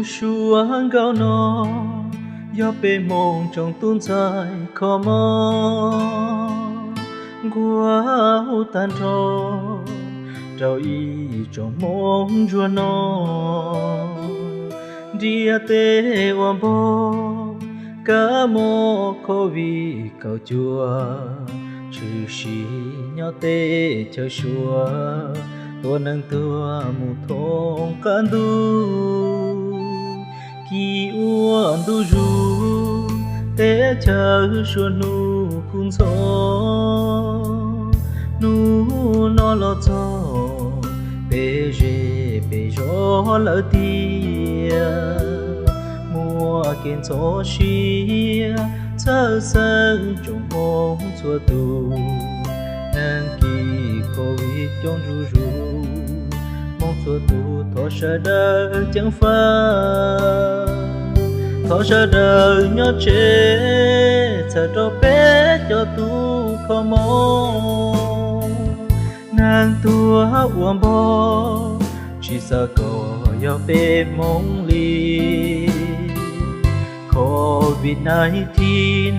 Suav nkauj no yog peb Hmoob tsoom tub ntxhais kho mob, nquag huv tag nrho rau ib tsoom Hmoob ntsuag no. Ntiaj teb ua npog kab mob covid kaum cuaj, tshwm sim nyob teb chaws Suav, tua neeg tuag mus thoob qab ntuj. Kis ua ntu zus teb chaws Suav hnub kuj ntxhov, hnub no los txog peb zej peb zos lawm tiag. Muaj kev ntxhov siab txhawj xeeb tsoom Hmoob txhua tus, neeg kis covid coob zuj zus, Hmoob txhua tus thov sawv daws ceev faj, thov sawv daws nyob tsev txhawm rau peb cov tub kho mob. Neeg tuag ua npog tsis xav kom yog peb Hmoob li. Covid nineteen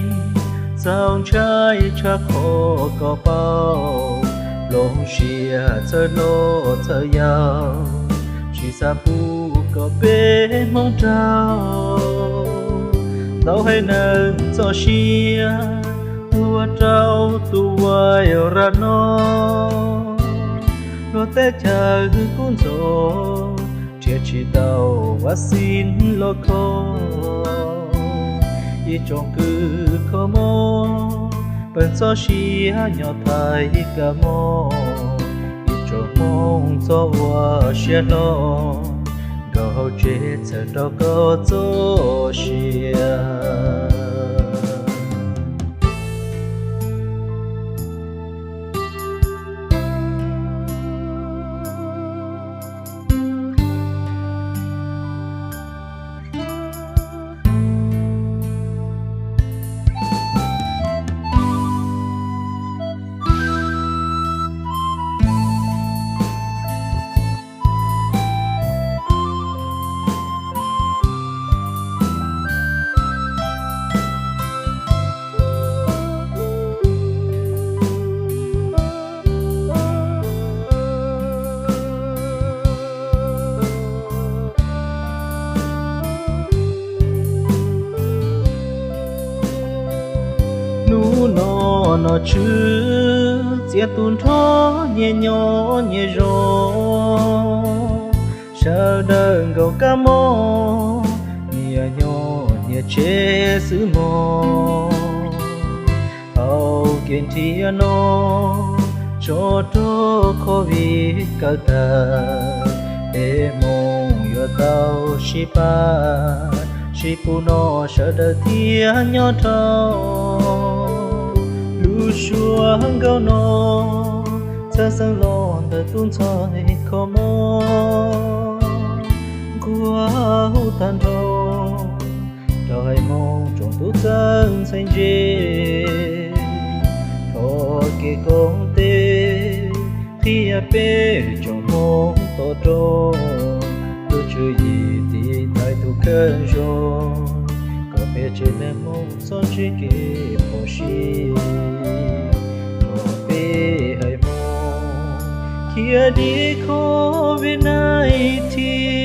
txaus ntshai tshaj qhov koj paub, nplooj siab txhawj hlob txhawj yau, tsis xav pub kom peb Hmoob raug ntau haiv neeg txoj sia tuag rau tus virus no. Luag teb chaws kuj ntxhov, nrhiav tsis tau vaccine los kho. Ib tsoom kwv kho mob, peb txoj sia nyob Thaib kab mob. Ib tsoom Hmoob txhob ua siab hlo, nkaum hauv tsev txhawm rau koj txoj sia. Hnub no nom tswv txiav tu nrho nyias nyob nyias zos, sawv daws nkaum kab mob, nyias nyob nyias tsev xwb mog. Thaum kev nrhiav no tso rau covid kaw tag, peb Hmoob yuav tau sib pab sib pub no sawv daws thiaj nyob dhau. Lub suab nkauj no txhawj xeeb los ntawm tub ntxhais kho mob, nquag huv tag nrho rau haiv Hmoob tsoom tub txawj ntxhais ntse. Thov kev koom tes qhia peb tsoom Hmoob to rau tus tswv yim tiv thaiv tus kawg zoo, kom peb tsev neeg Hmoob txhob ntsib kev phom sij, kom peb haiv Hmoob khiav dim covid nineteen.